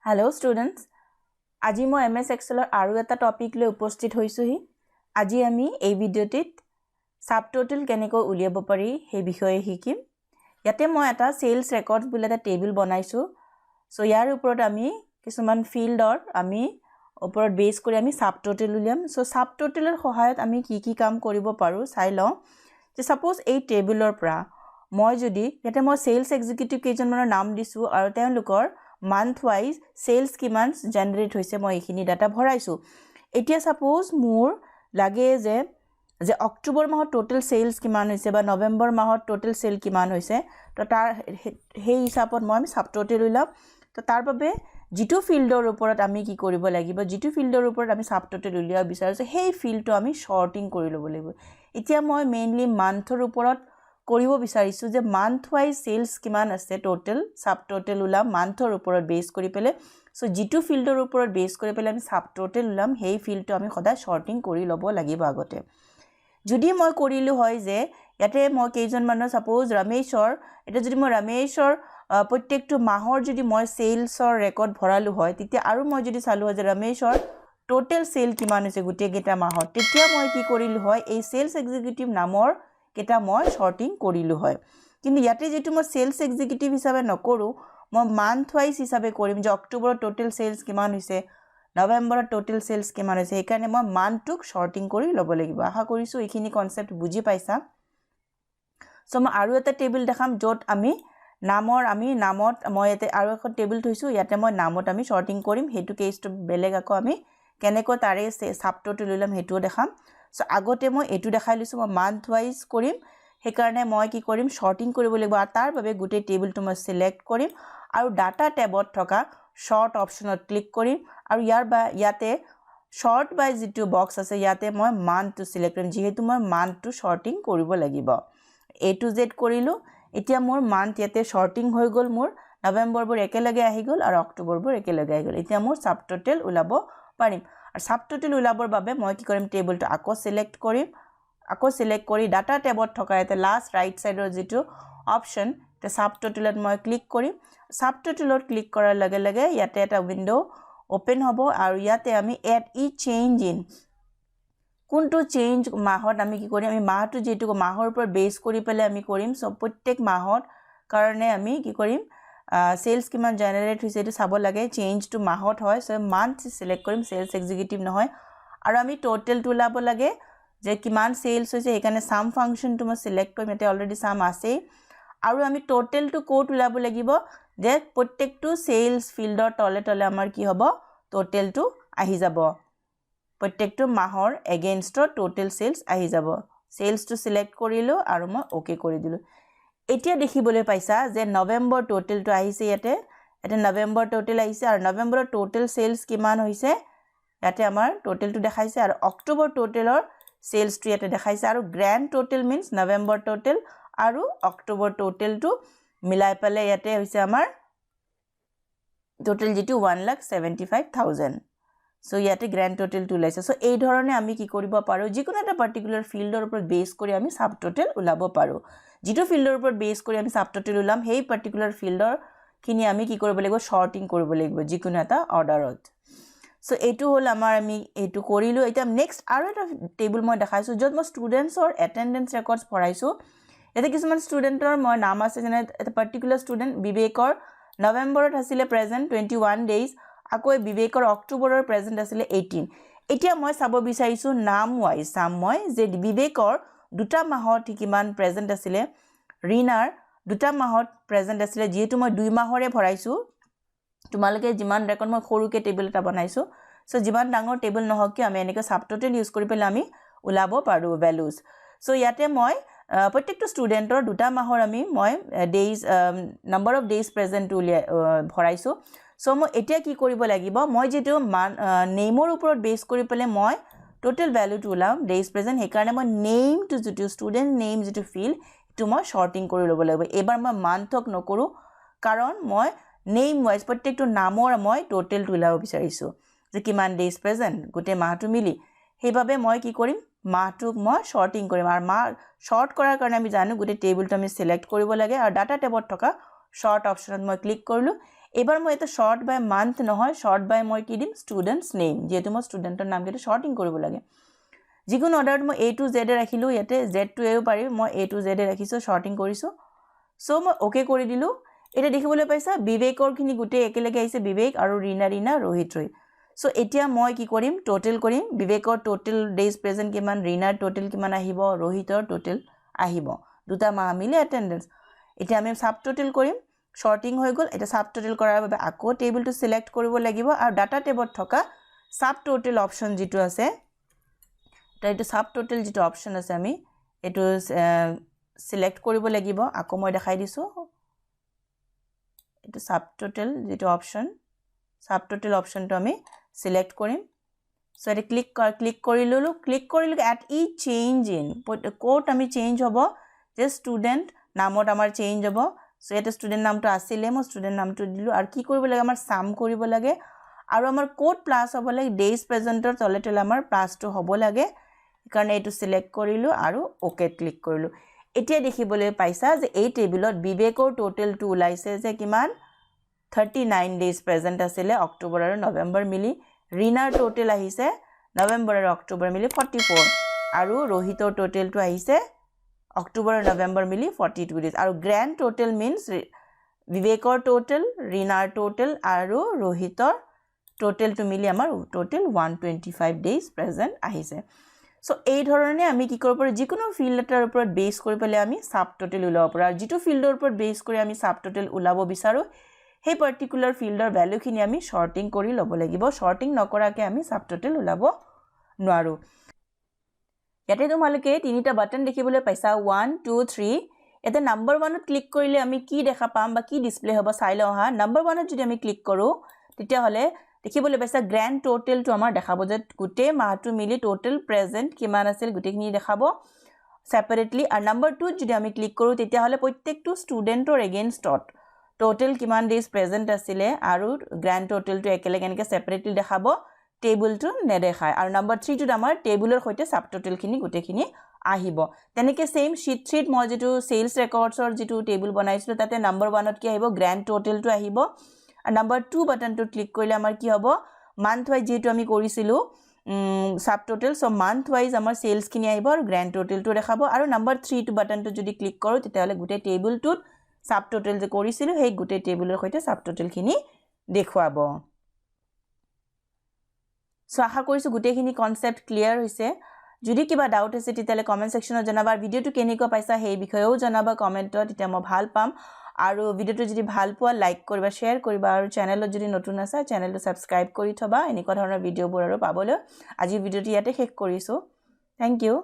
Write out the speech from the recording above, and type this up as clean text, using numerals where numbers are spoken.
Hello' students, আজি মই M S এক্সেলৰ আৰু এটা টপিক লৈ উপস্থিত হৈছোঁহি। আজি আমি এই ভিডিঅ'টিত ছাব টোটেল কেনেকৈ উলিয়াব পাৰি, সেই বিষয়ে শিকিম। ইয়াতে মই এটা চেলছ ৰেকৰ্ডছ বুলি এটা টেবুল বনাইছোঁ। চ' ইয়াৰ ওপৰত আমি কিছুমান ফিল্ডৰ আমি ওপৰত বেছ কৰি আমি ছাব টোটেল উলিয়াম। চ' ছাব টোটেলৰ সহায়ত আমি কি কি কাম কৰিব পাৰোঁ চাই লওঁ যে ছাপ'জ এই টেবুলৰ পৰা মই যদি ইয়াতে মই চেলছ এক্সিকিউটিভ কেইজনমানৰ নাম দিছোঁ আৰু তেওঁলোকৰ মান্থ ৱাইজ চেলছ কিমান জেনেৰেট হৈছে, মই এইখিনি ডাটা ভৰাইছোঁ। এতিয়া ছাপ'জ মোৰ লাগে যে অক্টোবৰ মাহত টোটেল চেলছ কিমান হৈছে বা নৱেম্বৰ মাহত টোটেল চেল কিমান হৈছে, তো তাৰ সেই হিচাপত মই ছাব টোটেল উলিয়াম। তো তাৰ বাবে যিটো ফিল্ডৰ ওপৰত আমি কি কৰিব লাগিব, যিটো ফিল্ডৰ ওপৰত আমি ছাব টোটেল উলিয়াব বিচাৰিছোঁ, সেই ফিল্ডটো আমি শ্বৰ্টিং কৰি ল'ব লাগিব। এতিয়া মই মেইনলি মান্থৰ ওপৰত কৰিব বিচাৰিছোঁ যে মান্থ ৱাইজ চেলছ কিমান আছে, টোটেল ছাব টোটেল ওলাম মান্থৰ ওপৰত বেছ কৰি পেলাই। চ' যিটো ফিল্ডৰ ওপৰত বেছ কৰি পেলাই আমি ছাব টোটেল ওলাম, সেই ফিল্ডটো আমি সদায় শ্বৰ্টিং কৰি ল'ব লাগিব আগতে। যদি মই কৰিলোঁ হয় যে ইয়াতে মই কেইজনমানৰ, ছাপ'জ ৰমেশৰ, এতিয়া যদি মই ৰমেশৰ প্ৰত্যেকটো মাহৰ যদি মই চেলছৰ ৰেকৰ্ড ভৰালোঁ হয়, তেতিয়া আৰু মই যদি চালোঁ হয় যে ৰমেশৰ টোটেল চেল কিমান হৈছে গোটেইকেইটা মাহত, তেতিয়া মই কি কৰিলোঁ হয়, এই চেলছ এক্সিকিউটিভ নামৰ কেইটা মই শ্বৰ্টিং কৰিলোঁ হয়। কিন্তু ইয়াতে যিটো মই চেলছ এক্সিকিউটিভ হিচাপে নকৰোঁ, মই মান্থ ৱাইজ হিচাপে কৰিম যে অক্টোবৰত টোটেল চেলছ কিমান হৈছে, নৱেম্বৰত টোটেল চেলছ কিমান হৈছে। সেইকাৰণে মই মান্থটোক শ্বৰ্টিং কৰি ল'ব লাগিব। আশা কৰিছোঁ এইখিনি কনচেপ্ট বুজি পাইছা। চ' মই আৰু এটা টেবুল দেখাম য'ত আমি নামৰ আমি নামত মই ইয়াতে আৰু এখন টেবুল থৈছোঁ। ইয়াতে মই নামত আমি শ্বৰ্টিং কৰিম। সেইটো কেছটো বেলেগ, আকৌ আমি কেনেকৈ তাৰে ছাব টোটেল উলিয়াম, সেইটোও দেখাম। চ' আগতে মই এইটো দেখাই লৈছোঁ। মই মান্থ ৱাইজ কৰিম, সেইকাৰণে মই কি কৰিম, শ্বৰ্টিং কৰিব লাগিব। আৰু তাৰ বাবে গোটেই টেবুলটো মই চিলেক্ট কৰিম আৰু ডাটা টেবত থকা শ্বৰ্ট অপশ্যনত ক্লিক কৰিম আৰু ইয়াৰ বা ইয়াতে শ্বৰ্ট বাই যিটো বক্স আছে, ইয়াতে মই মান্থটো চিলেক্ট কৰিম, যিহেতু মই মান্থটো শ্বৰ্টিং কৰিব লাগিব। এ টু জেড কৰিলোঁ। এতিয়া মোৰ মান্থ ইয়াতে শ্বৰ্টিং হৈ গ'ল। মোৰ নৱেম্বৰবোৰ একেলগে আহি গ'ল আৰু অক্টোবৰবোৰ একেলগে আহি গ'ল। এতিয়া মোৰ ছাব টোটেল ওলাব পাৰিম। আৰু ছাব টোটেল ওলাবৰ বাবে মই কি কৰিম? টেবুলটো আকৌ চিলেক্ট কৰিম। আকৌ চিলেক্ট কৰি ডাটা টেবত থকা ইয়াতে লাষ্ট ৰাইট ছাইডৰ যিটো অপশ্যন, এতিয়া ছাব টোটেলত মই ক্লিক কৰিম। ছাব টোটেলত ক্লিক কৰাৰ লগে লগে ইয়াতে এটা উইণ্ড' অ'পেন হ'ব আৰু ইয়াতে আমি এট ই চেঞ্জ ইন কোনটো চেঞ্জ মাহত আমি কি কৰিম, আমি মাহটো যিহেতু মাহৰ ওপৰত বেছ কৰি পেলাই আমি কৰিম, চ' প্ৰত্যেক মাহত কাৰণে আমি কি কৰিম, চেলছ কিমান জেনেৰেট হৈছে এইটো চাব লাগে। চেঞ্জটো মাহত হয়, চ' মান্থ চিলেক্ট কৰিম, চেলছ এক্সিকিউটিভ নহয়। আৰু আমি ট'টেলটো ওলাব লাগে যে কিমান চেলছ হৈছে, সেইকাৰণে চাম ফাংচনটো মই চিলেক্ট কৰিম। ইয়াতে অলৰেডি চাম আছেই। আৰু আমি ট'টেলটো ক'ত ওলাব লাগিব যে প্ৰত্যেকটো চেলছ ফিল্ডৰ তলে তলে আমাৰ কি হ'ব, ট'টেলটো আহি যাব। প্ৰত্যেকটো মাহৰ এগেইনষ্টত ট'টেল চেলছ আহি যাব। চেলছটো চিলেক্ট কৰিলোঁ আৰু মই অ'কে কৰি দিলোঁ। এতিয়া দেখিবলৈ পাইছা যে নৱেম্বৰ ট'টেলটো আহিছে ইয়াতে। ইয়াতে নৱেম্বৰ ট'টেল আহিছে আৰু নৱেম্বৰৰ ট'টেল চেলছ কিমান হৈছে, ইয়াতে আমাৰ ট'টেলটো দেখাইছে আৰু অক্টোবৰ ট'টেলৰ চেলছটো ইয়াতে দেখাইছে। আৰু grand total means November total আৰু অক্টোবৰ ট'টেলটো মিলাই পেলাই ইয়াতে হৈছে আমাৰ ট'টেল যিটো 1,75,000। চ' ইয়াতে গ্ৰেণ্ড ট'টেলটো ওলাইছে। চ' এই ধৰণে আমি কি কৰিব পাৰোঁ, যিকোনো এটা পাৰ্টিকুলাৰ ফিল্ডৰ ওপৰত বেছ কৰি আমি ছাব ট'টেল ওলাব পাৰোঁ। যিটো ফিল্ডৰ ওপৰত বেছ কৰি আমি ছাব ট'টেল ওলাম, সেই পাৰ্টিকুলাৰ ফিল্ডৰখিনি আমি কি কৰিব লাগিব, শ্বৰ্টিং কৰিব লাগিব যিকোনো এটা অৰ্ডাৰত। চ' এইটো হ'ল আমাৰ, আমি এইটো কৰিলোঁ। এতিয়া নেক্সট আৰু এটা টেবুল মই দেখাইছোঁ য'ত মই ষ্টুডেণ্টছৰ এটেণ্ডেঞ্চ ৰেকৰ্ডছ ভৰাইছোঁ। ইয়াতে কিছুমান ষ্টুডেণ্টৰ মই নাম আছে, যেনে এটা পাৰ্টিকুলাৰ ষ্টুডেণ্ট বিবেকৰ নৱেম্বৰত আছিলে প্ৰেজেণ্ট 21 ডেইজ। আকৌ এই বিবেকৰ অক্টোবৰৰ প্ৰেজেণ্ট আছিলে 18। এতিয়া মই চাব বিচাৰিছোঁ, নাম ৱাইজ চাম মই যে বিবেকৰ দুটা মাহত সি কিমান প্ৰেজেণ্ট আছিলে, ৰীণাৰ দুটা মাহত প্ৰেজেণ্ট আছিলে। যিহেতু মই 2 মাহৰে ভৰাইছোঁ, তোমালোকে যিমান ৰেকৰ্ড, মই সৰুকৈ টেবুল এটা বনাইছোঁ। চ' যিমান ডাঙৰ টেবুল নহওক কিয়, আমি এনেকৈ ছাব টোটেল ইউজ কৰি পেলাই আমি ওলাব পাৰোঁ ভেলুজ। চ' ইয়াতে মই প্ৰত্যেকটো ষ্টুডেণ্টৰ দুটা মাহৰ মই ডেইজ, নাম্বাৰ অফ ডেইজ প্ৰেজেণ্টটো উলিয়াই ভৰাইছোঁ। চ' মই এতিয়া কি কৰিব লাগিব? মই যিটো মান নেইমৰ ওপৰত বেছ কৰি পেলাই মই টোটেল ভেলুটো ওলাম ডেইজ প্ৰেজেণ্ট, সেইকাৰণে মই নেইমটো যিটো ষ্টুডেণ্ট নেইম যিটো ফিল্ড, সেইটো মই শ্বৰ্টিং কৰি ল'ব লাগিব। এইবাৰ মই মান্থক নকৰোঁ, কাৰণ মই নেইম ৱাইজ প্ৰত্যেকটো নামৰ মই টোটেলটো ওলাব বিচাৰিছোঁ যে কিমান ডেইজ প্ৰেজেণ্ট গোটেই মাহটো মিলি। সেইবাবে মই কি কৰিম, মাহটোক মই শ্বৰ্টিং কৰিম। আৰু মাহ শ্বৰ্ট কৰাৰ কাৰণে আমি জানো, গোটেই টেবুলটো আমি চিলেক্ট কৰিব লাগে আৰু ডাটা টেবত থকা শ্বৰ্ট অপশ্যনত মই ক্লিক কৰিলোঁ। এইবাৰ মই এটা শ্বৰ্ট বাই মান্থ নহয়, শ্বৰ্ট বাই মই কি দিম? ষ্টুডেণ্টছ নেইম, যিহেতু মই ষ্টুডেণ্টৰ নামকেইটা শ্বৰ্টিং কৰিব লাগে। যিকোনো অৰ্ডাৰত মই এ টু জেডে ৰাখিলোঁ, ইয়াতে জেড টু এও পাৰিম, মই এ টু জেডে ৰাখিছোঁ, শ্বৰ্টিং কৰিছোঁ। চ' মই অ'কে কৰি দিলোঁ। এতিয়া দেখিবলৈ পাইছা বিবেকৰখিনি গোটেই একেলগে আহিছে, বিবেক আৰু ৰীণা, ৰীণা, ৰোহিত, ৰোহিত। চ' এতিয়া মই কি কৰিম? ট'টেল কৰিম। বিবেকৰ ট'টেল ডেইজ প্ৰেজেণ্ট কিমান, ৰীণাৰ ট'টেল কিমান আহিব, ৰোহিতৰ ট'টেল আহিব, দুটা মাহ মিলি এটেণ্ডেঞ্চ। এতিয়া আমি চাব ট'টেল কৰিম। শ্বৰ্টিং হৈ গ'ল। এতিয়া চাব ট'টেল কৰাৰ বাবে আকৌ টেবুলটো চিলেক্ট কৰিব লাগিব আৰু ডাটা টেবত থকা চাব ট'টেল অপশ্যন যিটো আছে, এইটো চাব ট'টেল যিটো অপশ্যন আছে, আমি এইটো চিলেক্ট কৰিব লাগিব। আকৌ মই দেখাই দিছোঁ, এইটো চাব ট'টেল যিটো অপশ্যন, চাব ট'টেল অপশ্যনটো আমি চিলেক্ট কৰিম। চ' এতিয়া ক্লিক কৰি ল'লোঁ। ক্লিক কৰিলোঁ, এট ই চেঞ্জ ইন ক'ত আমি চেঞ্জ হ'ব যে ষ্টুডেণ্ট নামত আমাৰ চেঞ্জ হ'ব। চ' ইয়াতে ষ্টুডেণ্ট নামটো আছিলে, মই ষ্টুডেণ্ট নামটো দিলোঁ। আৰু কি কৰিব লাগে? আমাৰ চাম কৰিব লাগে আৰু আমাৰ ক'ত প্লাছ হ'ব লাগে? ডেইজ প্ৰেজেণ্টৰ তলে তলে আমাৰ প্লাছটো হ'ব লাগে। সেইকাৰণে এইটো চিলেক্ট কৰিলোঁ আৰু অ'কেত ক্লিক কৰিলোঁ। এতিয়া দেখিবলৈ পাইছা যে এই টেবুলত বিবেকৰ ট'টেলটো ওলাইছে যে কিমান, 39 ডেইজ প্ৰেজেণ্ট আছিলে অক্টোবৰ আৰু নৱেম্বৰ মিলি। ৰীণাৰ ট'টেল আহিছে নৱেম্বৰ আৰু অক্টোবৰ মিলি 44 আৰু ৰোহিতৰ ট'টেলটো আহিছে অক্টোবৰ আৰু নৱেম্বৰ মিলি 42 ডেইজ। আৰু গ্ৰেণ্ড ট'টেল মিনছ বিবেকৰ ট'টেল, ৰীণাৰ ট'টেল আৰু ৰোহিতৰ ট'টেলটো মিলি আমাৰ total 125 days present আহিছে। চ' এই ধৰণে আমি কি কৰিব পাৰোঁ? যিকোনো ফিল্ড এটাৰ ওপৰত বেছ কৰি পেলাই আমি চাব ট'টেল ওলাব পাৰোঁ। আৰু যিটো ফিল্ডৰ ওপৰত বেছ কৰি আমি চাব ট'টেল ওলাব বিচাৰোঁ, সেই পাৰ্টিকুলাৰ ফিল্ডৰ ভেলুখিনি আমি শ্বৰ্টিং কৰি ল'ব লাগিব। শ্বৰ্টিং নকৰাকৈ আমি চাব ট'টেল ওলাব নোৱাৰোঁ। ইয়াতে তোমালোকে তিনিটা বাটন দেখিবলৈ পাইছা, 1, 2, 3। ইয়াতে নাম্বাৰ 1ত ক্লিক কৰিলে আমি কি দেখা পাম বা কি ডিছপ্লে হ'ব চাই লওঁ আহা। নাম্বাৰ 1ত যদি আমি ক্লিক কৰোঁ, তেতিয়াহ'লে দেখিবলৈ পাইছা গ্ৰেণ্ড ট'টেলটো আমাৰ দেখাব যে গোটেই মাহটো মিলি ট'টেল প্ৰেজেণ্ট কিমান আছিল, গোটেইখিনি দেখাব ছেপাৰেটলি। আৰু নাম্বাৰ 2ত যদি আমি ক্লিক কৰোঁ, তেতিয়াহ'লে প্ৰত্যেকটো ষ্টুডেণ্টৰ এগেইনষ্টত ট'টেল কিমান ডেইজ প্ৰেজেণ্ট আছিলে আৰু গ্ৰেণ্ড ট'টেলটো একেলগে এনেকৈ ছেপাৰেটলি দেখাব, টেবুলটো নেদেখায়। আৰু নাম্বাৰ 3টোত আমাৰ টেবুলৰ সৈতে চাব ট'টেলখিনি গোটেইখিনি আহিব। তেনেকৈ ছেইম শ্বীট 3ত মই যিটো চেলছ ৰেকৰ্ডছৰ যিটো টেবুল বনাইছিলোঁ, তাতে নাম্বাৰ 1ত কি আহিব? গ্ৰেণ্ড ট'টেলটো আহিব। আৰু নাম্বাৰ 2 বাটনটোত ক্লিক কৰিলে আমাৰ কি হ'ব? মান্থ ৱাইজ যিহেতু আমি কৰিছিলোঁ চাব টোটেল, চ' মান্থ ৱাইজ আমাৰ চেলছখিনি আহিব আৰু গ্ৰেণ্ড টোটেলটো দেখাব। আৰু নাম্বাৰ 3টো বাটনটো যদি ক্লিক কৰোঁ, তেতিয়াহ'লে গোটেই টেবুলটোত চাব টোটেল যে কৰিছিলোঁ, সেই গোটেই টেবুলৰ সৈতে চাব টোটেলখিনি দেখুৱাব। চ' আশা কৰিছোঁ গোটেইখিনি কনচেপ্ট ক্লিয়াৰ হৈছে। যদি কিবা ডাউট আছে, তেতিয়াহ'লে কমেণ্ট ছেকশ্যনত জনাবা। আৰু ভিডিঅ'টো কেনেকুৱা পাইছা সেই বিষয়েও জনাবা কমেণ্টত, তেতিয়া মই ভাল পাম। আৰু ভিডিঅ'টো যদি ভাল পোৱা, লাইক কৰিবা, শ্বেয়াৰ কৰিবা আৰু চেনেলত যদি নতুন আছা, চেনেলটো ছাবস্ক্ৰাইব কৰি থ'বা এনেকুৱা ধৰণৰ ভিডিঅ'বোৰ আৰু পাবলৈ। আজিৰ ভিডিঅ'টো ইয়াতে শেষ কৰিছোঁ। Thank you.